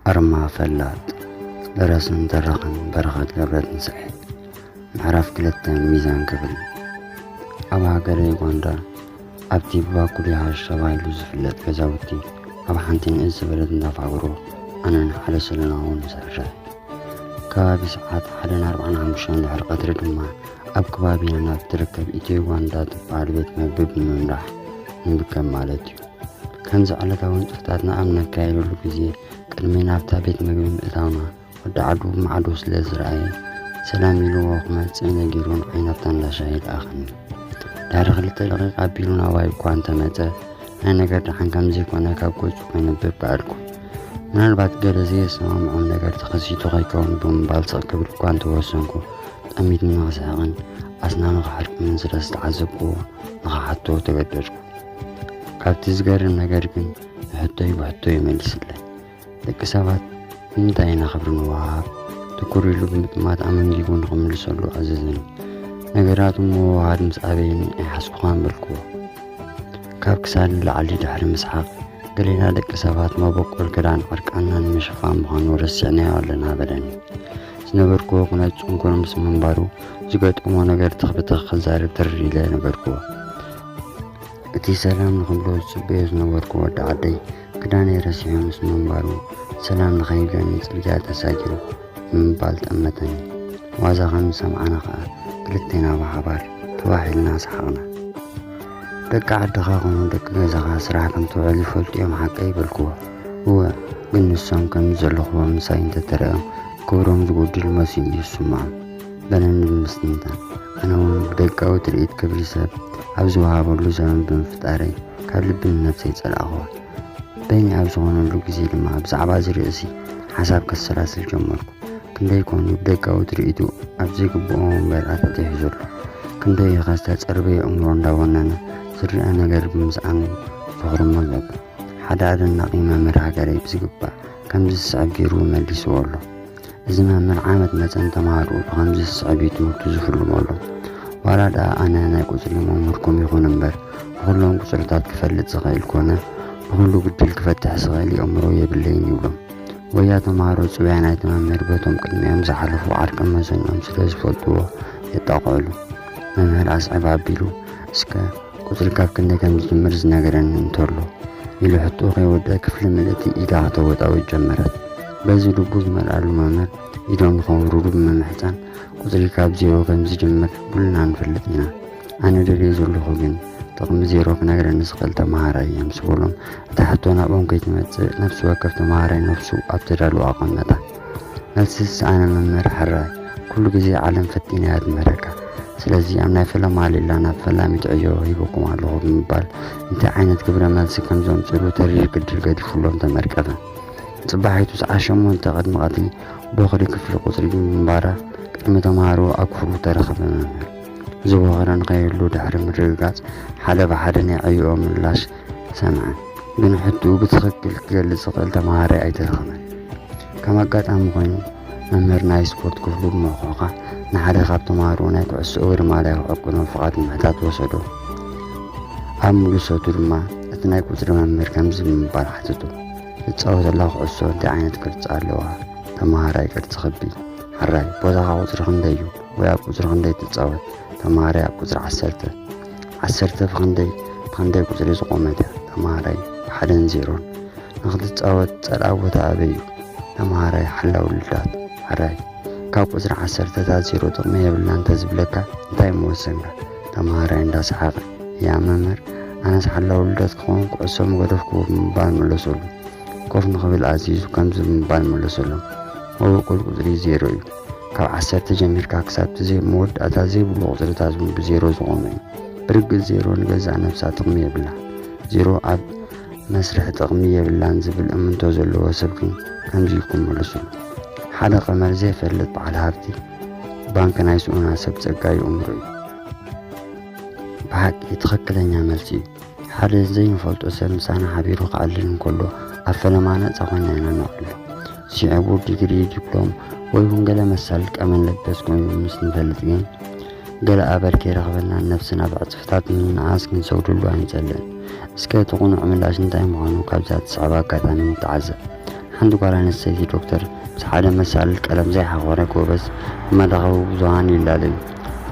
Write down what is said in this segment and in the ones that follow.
ኣርማ ፈላጥ። ደራስን ተራኽን በረኸት ገብረትንሳኤ። ምዕራፍ ክልተ፣ ሚዛን ክብል። ኣብ ሃገረ ዩጋንዳ፣ ኣብቲ ብባኩሊሃሽ ተባሂሉ ዝፍለጥ ገዛውቲ፣ ኣብ ሓንቲ ንእስ ዝበለት እንዳ ፋግሮ፣ ኣነን ሓደ ሰለናውን ንሰርሕ። ከባቢ ሰዓት ሓደን ኣርባዓን ሓሙሽተን ድሕሪ ቀትሪ ድማ፣ ኣብ ከባቢና ናብ ትርከብ ኢትዮ ዩጋንዳ ትበሃል ቤት መግቢ ብምምራሕ ንምገብ ማለት እዩ። ከምዚ ዕለታዊ ንጥፈታትና ኣብ ነካይደሉ ግዜ፣ ቅድሚ ናብታ ቤት መግቢ ምእታውና፣ ወዲ ዓዱ ብማዕዶ ስለ ዝረኣየ፣ ሰላም ኢልዎ ክመጽእ ነጊሩ ንዓይ ናብታ እንዳ ሻሂ ለኣኸኒ። ድሕሪ ክልተ ደቂቕ ኣቢሉ ናባይ እኳ እንተመጸ፣ ናይ ነገር ደሓን ከም ዘይኮነ ካብ ገጹ ከንብብ ከኣልኩ። ምናልባት ገለ ዘየሰማምዖም ነገር ተኸሲቱ ከይከውን ብምባል ስቕ ክብል እኳ እንተወሰንኩ፣ ጠሚትኒ ክስሕቕን ኣስናኑ ክሓርቅንን ስለ ዝተዓዘብኩዎ፣ ንኽሓቶ ተገደድኩ። ካብቲ ዝገርም ነገር ግን፣ ንሕቶይ ብሕቶ ይመልስለይ። ደቂ ሰባት ንምንታይ ኢና ክብሪ ንወሃብ? ትኩር ኢሉ ብምጥማት ኣመንጊጉ ንኽምልሰሉ ኣዘዘኒ። ነገራት ምውህሃድ ምስ ኣበየኒ ኣይሓስኩኻን በልክዎ። ካብ ክሳድ ንላዕሊ ድሕሪ ምስሓቕ፣ ገሌና ደቂ ሰባት መበቆል ክዳን ዕርቃንና ንምሽፋን ምዃኑ ረሲዕናዮ ኣለና በለኒ። ዝነበርክዎ ኩነት ጽንኩር ምስ ምንባሩ፣ ዝገጠሞ ነገር ትኽ ብትኽ ክዛረብ ትርር ኢለ ነገርክዎ። እቲ ሰላም ንኽብሎ ዝጽበዮ ዝነበርኩ ወዲ ዓደይ፣ ክዳነይ ረሲዑ ምስ ምንባሩ፣ ሰላም ንኸይብለኒ ጽርግያ ተሳጊሩ ብምባል ጠመተኒ። ዋዛ ከም ዝሰምዓና ኸኣ፣ ክልቴና ብሓባር ትዋሕ ኢልና ሰሓቕና። ደቂ ዓድኻ ኾኑ ደቂ ገዛኻ ስራሕ ከም ትውዕል ይፈልጡ እዮም ሓቀይ? በልክዎ። እወ፣ ግን ንሶም ከምዚ ዘለኽዎም ምሳይ እንተተረኣዮም፣ ክብሮም ዝጎድል መሲሉ እዩ ዝስምዖም። በለኒ ብምስትንታን። ኣነ እውን ብደጋዊ ትርኢት ክብሪ ሰብ ኣብ ዝወሃበሉ ዘመን ብምፍጣረይ ካብ ልቢ ንነብሰይ ጸላእኽዋ። በይነይ ኣብ ዝኾነሉ ግዜ ድማ ብዛዕባ እዚ ርእሲ ሓሳብ ከሰላስል ጀመርኩ። ክንደይ ኮን እዩ ብደጋዊ ትርኢቱ ኣብ ዘይግብኦ ወንበር ኣተጢሑ ዘሎ? ክንደይ እዩ ኸ ዝተጸርበ ኣእምሮ እንዳወነነ ዝረኣ ነገር ብምስኣኑ ዘኽርሞ ዘሎ? ሓደ ኣደናቒ መምህር ሃገረይ ብዝግባእ ከምዚ ዝስዕብ ገይሩ መሊስዎ ኣሎ። እዚ መምህር ዓመት መጸ ንተምሃሮኡ ብኸምዚ ዝስዕብ እዩ ትምህርቱ ዝፍልመሎም። ዋላ ደኣ ኣነ ናይ ቁጽሪ መምህርኩም ይኹን እምበር፣ ብኹሎም ቁጽርታት ክፈልጥ ዝኽእል ኮነ ብኹሉ ግድል ክፈትሕ ዝኽእል የእምሮ የብለይን ይብሎም። ወያ ተምሃሮ ጽበያ ናይቲ መምህር በቶም ቅድሚኦም ዝሓለፉ ዓርቂ መዘንኦም ስለ ዝፈልጥዎ የጣቕዕሉ። መምህር ኣስዕብ ኣቢሉ፣ እስከ ቁጽሪ ካብ ክንደይ ከም ዝጅምር ዝነገረኒ እንተሎ፣ ኢሉ ሕቶ ከይወድአ ክፍሊ ምልእቲ ኢዳ ከተወጣውጥ ጀመረት። በዚ ልቡ ዝመልኣሉ መምህር ኢዶም ንኸውርዱ ብምምሕጻን፣ ቁጽሪ ካብ ዜሮ ከም ዝጅምር ኩልና ንፈልጥ ኢና። ኣነ ደልየ ዘለኹ ግን፣ ጥቕሚ ዜሮ ክነግረኒ ዝኽእል ተመሃራይ እየ ምስ በሎም፣ እታ ሕቶ ናብኦም ከይትመጽእ፣ ነፍሲ ወከፍ ተመሃራይ ነፍሱ ኣብ ተዳልዎ ኣቐመጣ። መልሲ ዝሰኣነ መምህር፣ ሕራይ፣ ኩሉ ግዜ ዓለም ፈቲናያ ትምህረካ። ስለዚ ኣብ ናይ ፈለማ ሌላ ናብ ፈላሚት ዕዮ ሂበኩም ኣለኹ ብምባል፣ እንታይ ዓይነት ግብረ መልሲ ከም ዘምጽእሉ ተሪር ግድል ገዲፉሎም ተመርቀፈ። ጽባሒቱ ሰዓት ሸሞንተ ቅድሚ ቀትሪ ቦኽሪ ክፍሊ ቁጽሪ ብምንባራ፣ ቅድሚ ተምሃሮ ኣብ ክፍሉ ተረኸበ መምህር። እዚ ቦኽሪ ንኸይህሉ ድሕሪ ምርግጋጽ፣ ሓደ ብሓደ ናይ ዕዮኦም ምላሽ ሰምዐ። ግን ሕቶኡ ብትኽክል ክገልጽ ዝኽእል ተመሃራይ ኣይተረኸበን። ከም ኣጋጣሚ ኮይኑ፣ መምህር ናይ ስፖርት ክፍሉ ብምሕኳዃ፣ ንሓደ ካብ ተምሃሮ ናይ ኩዕሶ እግሪ ማልያ ክዕቅኖ ፍቓድ ንምሕታት ወሰዶ። ኣብ ምልሰቱ ድማ፣ እቲ ናይ ቁጽሪ መምህር ከምዚ ብምባል ሓተቶ፣ "ትጻወተላ ኩዕሶ እንታይ ዓይነት ቅርጺ ኣለዋ?" ተመሃራይ፣ "ቅርጺ ክቢ።" "ሕራይ፣ ቦታኻ ቁጽሪ ክንደይ እዩ? ወይ ኣብ ቁጽሪ ክንደይ ትጻወት?" ተመሃራይ፣ "ኣብ ቁጽሪ ዓሰርተ።" "ዓሰርተ ብኽንደይ፣ ብኽንደይ ቁጽሪ ዝቖመት እያ?" ተመሃራይ፣ "ብሓደን ዜሮን።" "ንኽትጻወት ጸልኣ ቦታ ኣበይ እዩ?" ተመሃራይ፣ "ሓላው ልዳት።" ሕራይ፣ "ካብ ቁጽሪ ዓሰርተታት ዜሮ ጥቕሚ የብላን እንተዝብለካ እንታይ ምወሰንካ?" ተመሃራይ እንዳሰሓቐ፣ "ያ መምህር፣ ኣነስ ሓላው ልዳት ክኸውን ኩዕሶ ምገደፍኩዎ" ብምባል መለሰሉ። ኮፍ ንኽብል ኣዚዙ ከምዚ ብምባል መለሰሎም፣ "መበቆል ቁጽሪ ዜሮ እዩ። ካብ ዓሰርተ ጀሚርካ ክሳብ እቲ ዘይ-፣ መወዳእታ ዘይብሉ ቁጽርታት እውን ብዜሮ ዝቖመ እዩ። ብርግጽ ዜሮ ንገዛእ ነብሳ ጥቕሚ የብላን። ዜሮ ኣብ መስርሕ ጥቕሚ የብላን ዝብል እምንቶ ዘለዎ ሰብ ግን ከምዚ ኢልኩም መልሱ። ሓደ ቀመር ዘይፈልጥ በዓል ሃብቲ ባንክ ናይ ስኡና ሰብ ጸጋ ይእምሮ እዩ።" ብሓቂ ትኽክለኛ መልሲ እዩ። ሓደ ዘይንፈልጦ ሰብ ምሳና ሓቢሩ ክዕልል እንከሎ ኣብ ፈለማ ነጻ ኮይና ኢና ነዕልሎ። ስዒቡ ዲግሪ፣ ዲፕሎም ወይ እውን ገለ መሳሊ ቀመን ለበስ ኮይኑ ምስ ንፈልጥ ግን ገለ ኣበር ከይረኽበና ነብስና ብዕጽፍታት ንምንኣስ ክንሰግደሉ ኣይንጸልእን። እስከ እቲ ቅኑዕ ምላሽ እንታይ ምዃኑ ካብዛ ትስዕብ ኣጋጣሚ ንተዓዘብ። ሓንቲ ጓል ኣንስተይቲ ዶክተር ምስ ሓደ መሳሊ ቀለም ዘይሓኾረ ጎበዝ መራኸቢ ብዙሃን ይላለዩ።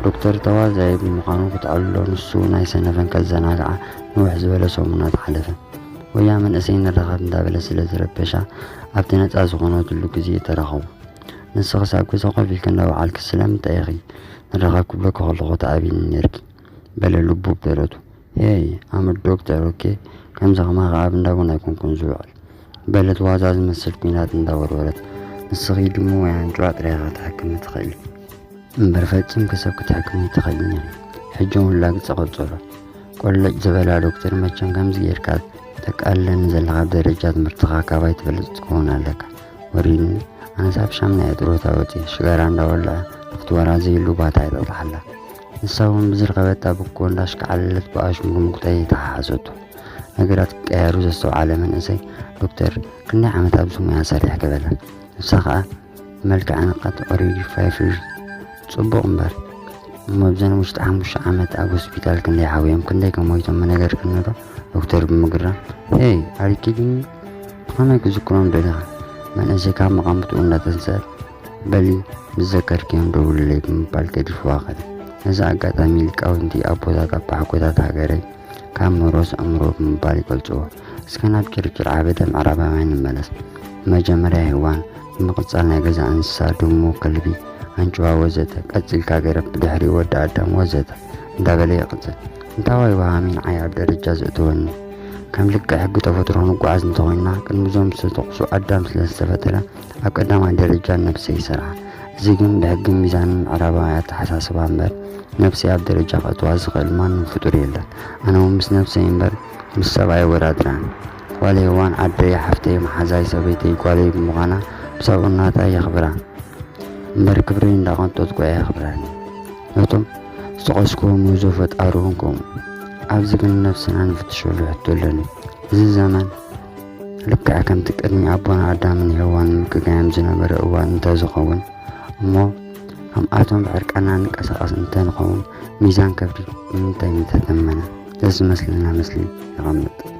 ዶክተር ተዋዛይ ብምዃኑ ክትዕልሎ፣ ንሱ ናይ ሰነፈን ከዘናግዓ ንውሕ ዝበለ ሰሙናት ሓለፈ። ወያ መንእሰይ ንራኸብ እንዳበለ ስለ ዝረበሻ ኣብቲ ነጻ ዝኾነትሉ ግዜ ተራኸቡ። ንስኽስ ኣብ ገዛ ኮፍ ኢልኪ እንዳወዓልኪ ስለምንታይ ኢኺ ንራኸብ ክብለኪ ከለኹ ትኣብይኒ ነይርኪ? በለ ልቡ ብደረቱ። ሄይ ኣመት ዶክተር፣ ኦኬ፣ ከምዚ ከማኺ ኣብ እንዳቡን ኣይኮንኩን ዝውዕል። በለት ዋዛ ዝመስል ኲናት እንዳወርወረት። ንስኺ ድሙ ወይ ኣንጭዋ ጥራይ ኢኺ ክትሕክሚ ትኽእሊ እምበር ፈጺምኪ ሰብ ክትሕክሚ ኣይትኽእልን ኢኺ። ሕጂ እውን ላግጺ ቀጸሎ። ቆለጭ ዝበላ ዶክተር፣ መቸም ከምዚ ጌርካ ተቃልለኒ ዘለኻ፣ ኣብ ደረጃ ትምህርትኻ ካባይ ትበልጽ ትኸውን ኣለካ። ወሪድኒ። ኣነስ ኣብ ሻምናይ ጥሮታ ወጺኤ ሽጋራ እንዳወልዐ ኣብቲ ወራዘይሉ ባታ ይጠጥሓላ። ንሳ እውን ብዝረኸበታ ብኮ እንዳሽካዓለለት ብኣሽሙር ምጉታይ ተሓሓዘቶ። ነገራት ክቀያየሩ ዘስተውዓለ መንእሰይ ዶክተር፣ ክንደይ ዓመት ኣብዚ ሙያ ሰሪሕኪ? በላ። ንሳ ኸኣ ብመልክዕ ንቐት ኦሪዲ ፋይፍ ይርስ ጽቡቕ እምበር፣ እሞ ኣብዘን ውሽጢ ሓሙሽተ ዓመት ኣብ ሆስፒታል ክንደይ ሓውዮም ክንደይ ከመይቶም ምነገርክኒ ዶ? ዶክተር ብምግራም፣ ሄይ ኣሪኪ ግን ብኸመይ ክዝክሮም ደሊኻ? መንእሰይ ካብ መቓምትኡ እንዳተንስአ፣ በሊ ምስ ዘከርክዮም ደውልለይ ብምባል ገዲፍዋ ከደ። ነዚ ኣጋጣሚ ሊቃውንቲ ኣቦታት ኣባሓጎታት ሃገረይ ካብ መሮስ ኣእምሮ ብምባል ይገልጽዎ። እስከ ናብ ጭርጭር ዓበደ ምዕራባውያን ንመለስ። መጀመርያ ሄዋን፣ ብምቕጻል ናይ ገዛ እንስሳ ድሙ፣ ከልቢ፣ ኣንጭዋ ወዘተ፣ ቀጺልካ ገረብ፣ ብድሕሪኡ ወዲ ኣዳም ወዘተ እንዳበለ ይቕጽል። እንታዋይ ወሃሚ ንዓይ ኣብ ደረጃ ዘእተወኒ። ከም ልክዕ ሕጊ ተፈጥሮ ንጓዓዝ እንተኾይንና፣ ቅድሚ እዞም ዝተጠቕሱ ኣዳም ስለ ዝተፈጠረ፣ ኣብ ቀዳማይ ደረጃ ነብሰይ ይሰርዓ። እዚ ግን ብሕጊ ሚዛንን ምዕራባዊ ኣተሓሳስባ እምበር፣ ነብሰይ ኣብ ደረጃ ከእትዋ ዝኽእል ማንም ፍጡር የለን። ኣነ እውን ምስ ነብሰይ እምበር ምስ ሰብ ኣይወዳድራን። ጓል ሄዋን ዓደይ፣ ሓፍተይ፣ መሓዛይ፣ ሰበይተይ፣ ጓለይ ብምዃና ብሰብኡናታ የኽብራ እምበር ክብረይ እንዳቐንጠጥኩ ኣየኽብራን። ነቶም ዝጠቐስኩዎም ምህዞ ፈጣሪ እውን ከምኡ። ኣብዚ ግን ነብስና ንፍትሸሉ ሕቶ ኣለኒ። እዚ ዘመን ልክዕ ከምቲ ቅድሚ ኣቦና ኣዳምን ሄዋን ምክጋዮም ዝነበረ እዋን እንተዝኸውን እሞ፣ ከምኣቶም ብዕርቃና ንቀሳቐስ እንተንኸውን፣ ሚዛን ከብዲ ንምንታይ ምተተመነ? ዘዝመስለና ምስሊ ነቐምጥ።